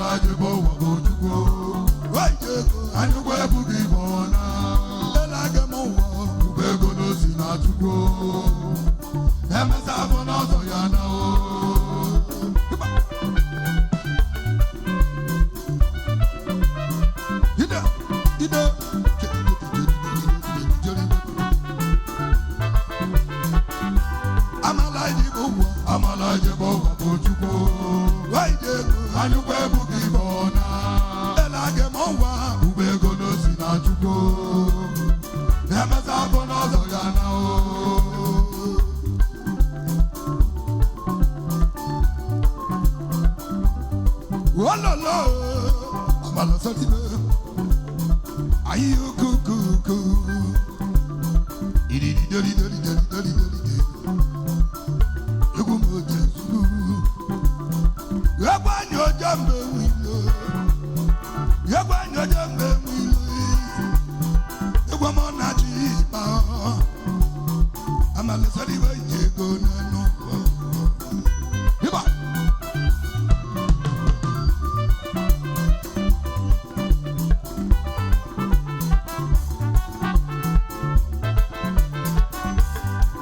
Amala jebe ụwa bụ Chukwu. Ego anyụkwa ebughị ibe na elage m ụwa ugbo ego n'osi na Chukwu. Emesa bụ n'ọzọ ya na o. Ide, ide, amala jebe ụwa, amala jebe ụwa bụ Chukwu. Ego anyụkwa ebughị ibe na elage m ụwa ugbo ego n'osi na Chukwu. Emesa bụ n'ọzọ ya na o. Ololo, amala sọtịbe, ayi okukuku, idididodidodidodidodide, egwu m oje zuru, egwu anyị oje mgbe nwilo, egwu anyị oje mgbe nwilo, egwu m na-achị ịkpa, amala sọtịbe ji ego n'enu ụwa. Ịba!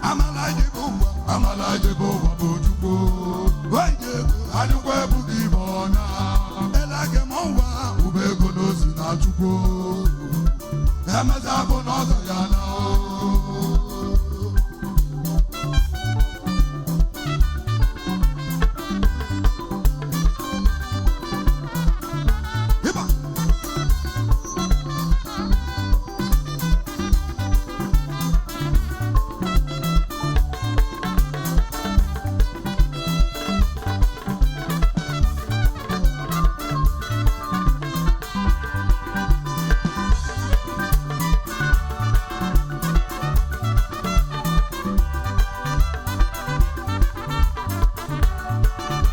Amala jebe ụwa, amala jebe ụwa bụ Chukwu. Ego anyụkwa ebughị ibe ọ na elage m ụwa ube ego n'osi na Chukwu. Emeza bụ n'ọzọ ya na o. Ịba!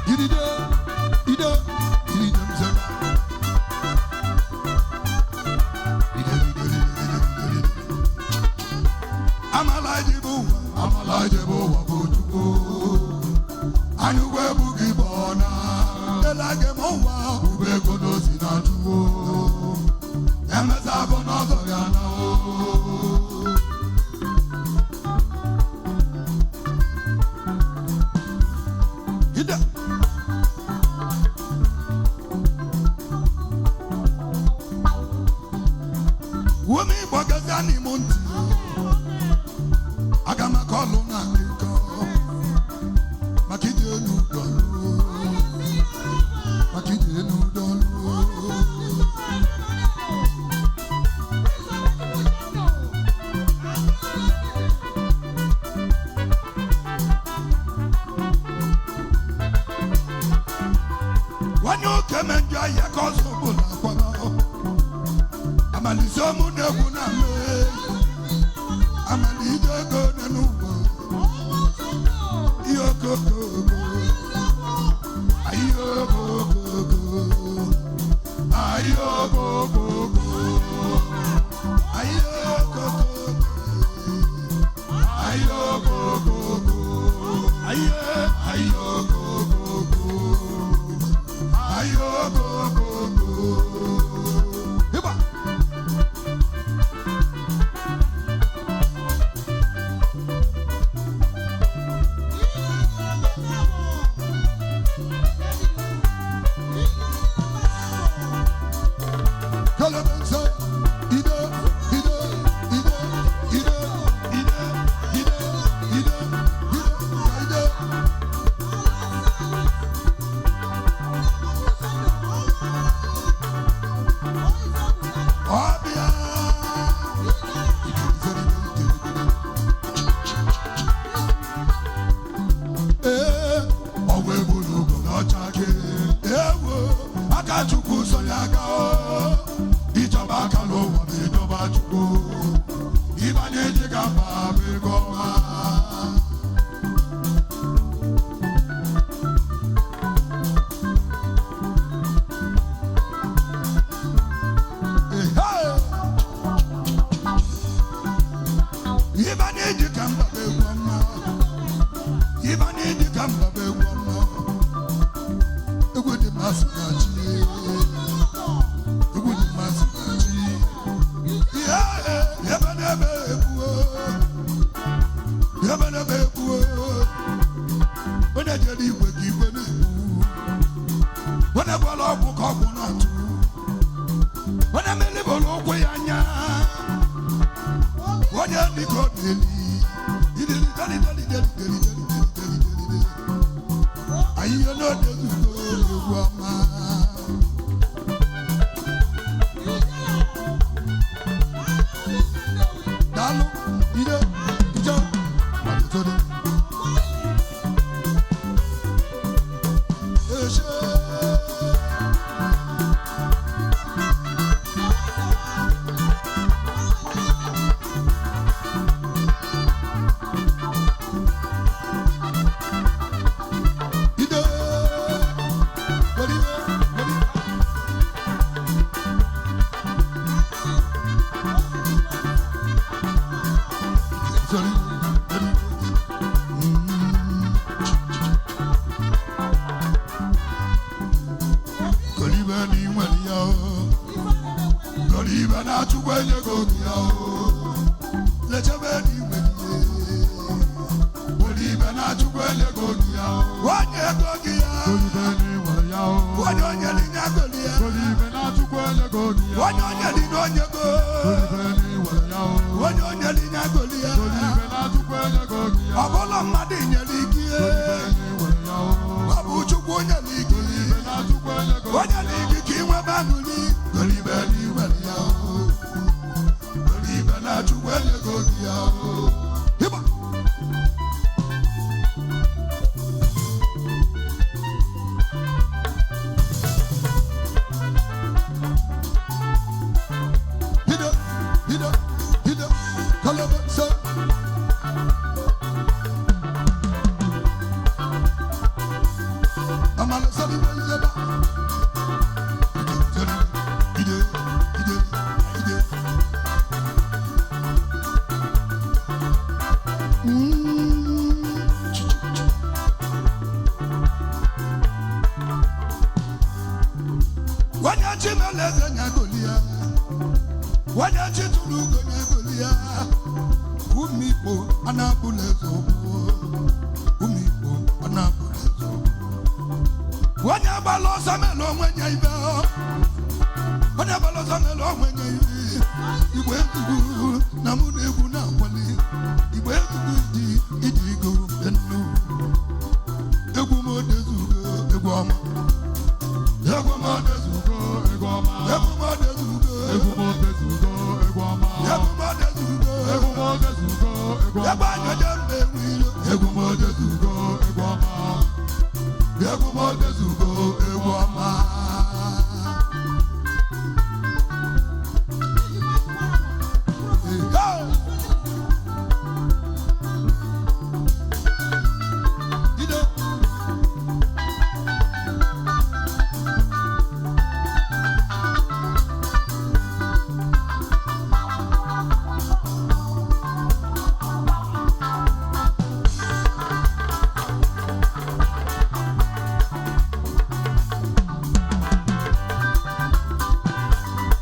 Idide, ide, idide mzema. Ide, ide, ide, ide, ide. Amala jebe ụwa, amala jebe ụwa bụ Chukwu. Anyụkwa ebughị ibe ọ na elage m ụwa ube ego n'osi na Chukwu. Emesa bụ n'ọzọ ya na o. Ide. Wome Igbo gazie n'ime ntị, aga m aka ọlụ na akụkọ maka iji elu dọlụ, maka iji elu dọlụ. Onye oke mejọ ya ka ọzọ bụla akwara amalise ọmụ na-egwu na mme amalite ego dị n'ụwa ihe okokoko ayo okokoko ayo okokoko ayo okokoko ayo okokoko ayo ayo okokoko ayo okokoko. Ịgba! Kalabansa, ide, ide, ide, ide, ide, ide, ide, ide, ide. Ọbịa. Ee, ọgwụ egburu ugo n'ọcha gị. Ewo, aka Chukwu so ya aka o. Ịchọba aka n'ụwa ma ịchọba Chukwu. Ịbanye eji ka mba bụ ego ọma. Ehe! Ịbanye eji ka mba bụ egwu ọma. Ịbanye eji ka mba bụ egwu ọma. Egwu dị mma si na chi. Ọgwụ na-atụ onye mmiri bụrụ ụkwụ ya anya onye dịka ọ na-eli idili dali dali dali dali dali dali dali dali ahịhịa n'odezugo egwu ọma. Daalụ ide ije malụtoro eshe. Ide were were. Sorry, sorry. Golibe ni nwere ya o. Golibe na-achụkwa enye gị obi ya o. Lechebe ni nwere ya. Golibe na-achụkwa enye gị obi ya o. Onye ego gị ya. Golibe ni nwere ya o. Onye onye li nya goli ya. Golibe na-achụkwa enye gị obi ya. Onye onye li na onye go. Golibe ni nwere ya o. Onye onye li nya goli ya. Golibe na-achụkwa enye gị obi ya. Ọ bụla mmadụ nyere ike. Golibe ni nwere ya o. Ọ bụ Chukwu nyere ike. Golibe na-achụkwa enye gị obi Onye na-igi ka inwe aṅụrị. Golibe n'iwere ya o. Golibe na-achụkwa enye gị obi ya o. Ịgba. Hido, hido, hido, kolobo, so. Amala sali wezeba. Ide, ide, ide, ide. Onye chi meleze nyagolia, onye chi tụrụ ugo nyagolia, ụmụ Igbo a na-abụla eze okwu, ụmụ Igbo a na-abụla eze okwu. Onye gbara ọsọ mere onwe ya ibe, onye gbara ọsọ mere onwe ya ibe. Igwe egwu na mụ na egwu na-akwali, igwe egwu iji iji go nnu. Egwu m odezugo egwu ọma. Egwu m odezugo egwu ọma. Egwu m odezugo. Egwu m odezugo egwu ọma. Egwu m odezugo. Egwu m odezugo egwu ọma. Egwu anyọjọ mba enwe ilo. Egwu m odezugo egwu ọma. Egwu m odezugo egwu ọma. Hey! Ide.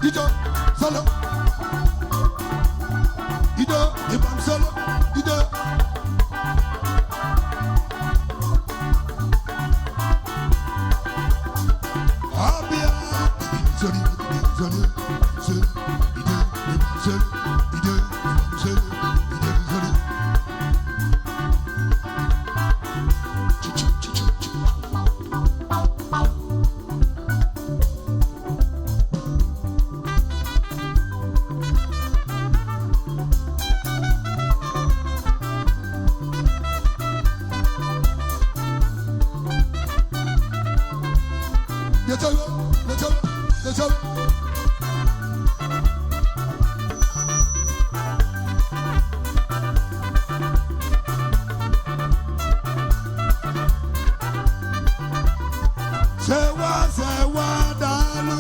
Ido, solo. Ido, ibam solo. Ido. Abia. Sorry, sorry, sorry. Ido, ibam solo. Ido, ibam solo. Ido, sorry. Chi, chi, chi, chi, chi. Let's go, let's go, let's go. Sewa, sewa, dalu.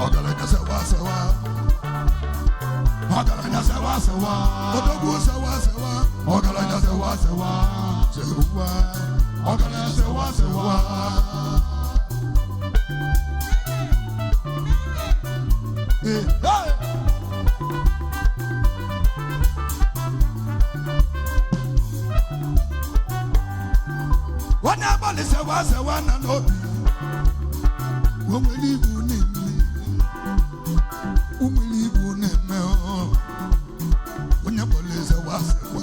Ọgaranya sewa, sewa. Ọgaranya sewa, sewa. Odogwu sewa, sewa. Ọgaranya sewa, sewa. Sewa. Ọgaranya sewa, sewa. Hey, hey! Onye abalị sewa sewa na n'obi o nwere ibu na-eme, o nwere ibu na-eme ọ. Onye abalị sewa sewa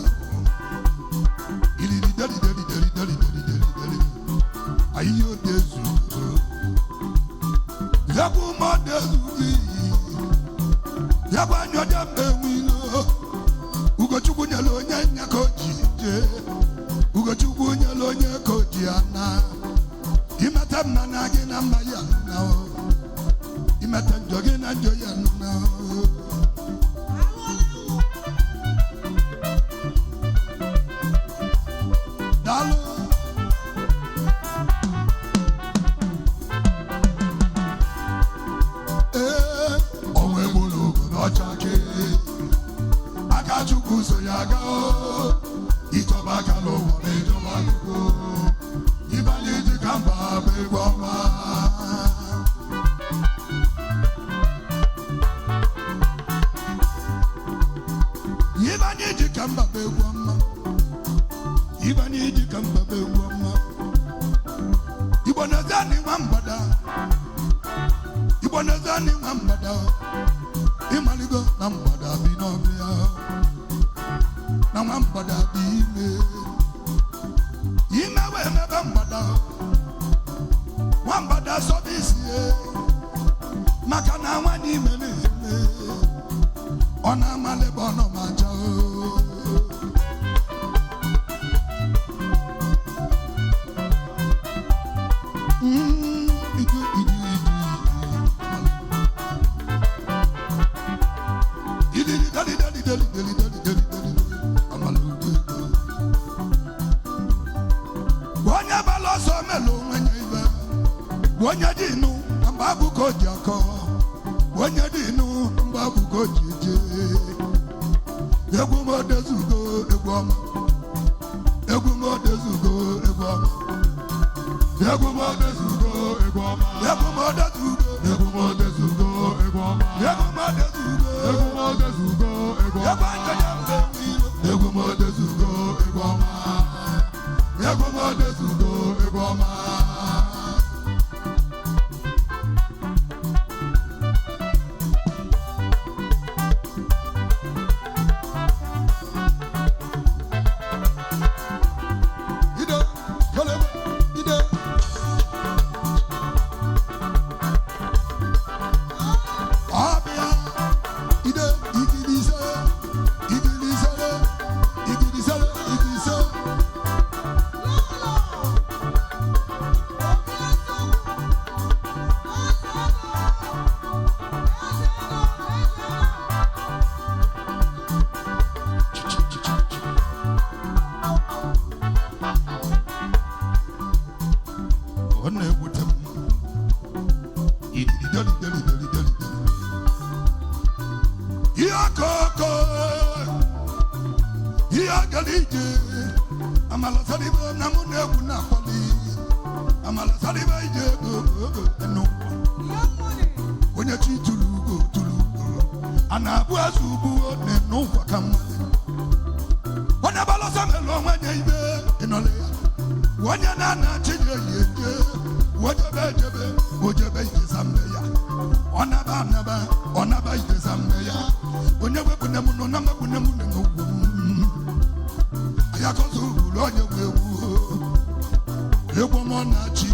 iliri deli deli deli deli deli deli deli ayiyo dezu egwu mọ dezu gị egwu anyọja mbe nwilo. Ugochukwu nyere onye nya ka o ji jee, Ugochukwu nyere onye ka o ji ana. Imeta mma na gị na mma ya na o, imeta njọ gị na njọ ya na o. Daalụ. Ee, ọnwa egburu ogo n'ọcha ke aka Chukwu so ya aga o. Ịchọba aka n'ụwa ma ịchọba Chukwu ịbanye ji ka mba bụ egwu ọma. Ịbanye ji ka mba bụ egwu ọma. Ịbanye ji ka mba bụ egwu ọma. Igbo na-eze nwa mgbada, Igbo na-eze nwa mgbada. Ịmaligo na mgbada bi n'ọbịa na nwa mgbada dị ime ime wee mebe mgbada, nwa mgbada sọba isi ye maka na nwanyị ime na-eme ọ na-amalị ebe ọ nọ ma ncha o. Iju, iju, iju, iju. Idili, dali, dali, dali, dali, dali, dali, dali, amalugo. Onye gbara ọsọ melụ onwe ya ibe, onye dị nụ na mgbe abụ ka o ji akọ, onye dị nụ mgbe abụ ka o ji eje. Egwu m odezugo, egwu ọma. Egwu m odezugo, egwu ọma. Egwu m odezugo, egwu ọma. Egwu m odezugo. Egwu m odezugo, egwu ọma. Egwu m odezugo. Egwu m odezugo, egwu egwu ọma. Anjọnya mbe ilo. Egwu m odezugo, egwu ọma. Egwu m odezugo, egwu ọma. Ide kelebe ide. Ọbịa ide igilise igilisere igilisere igilise. Ọ na-ewute m idididelidelidelidelide ihe ọkọọkọ ihe agara ije amalasaribe na mụ na-egwu na-akwali amalasaribe ije ego ego n'ụwa. Onye chi tụrụ ugo tụrụ ugo a na-abụ azụ ugbu one n'ụwa ka mmadụ onye balọsọ melụ onwe nye ibe ịnọle ya onye na-ana chi ya eyi eje ojebe ejebe ojebe ijesa mbe ya ọ naba anaba ọ naba ijesa mbe ya onye wepụne m nọ na mepụne m nọ n'ugwu m ayakọzọ uru onye nwe egwu egwu m ọ na-achị.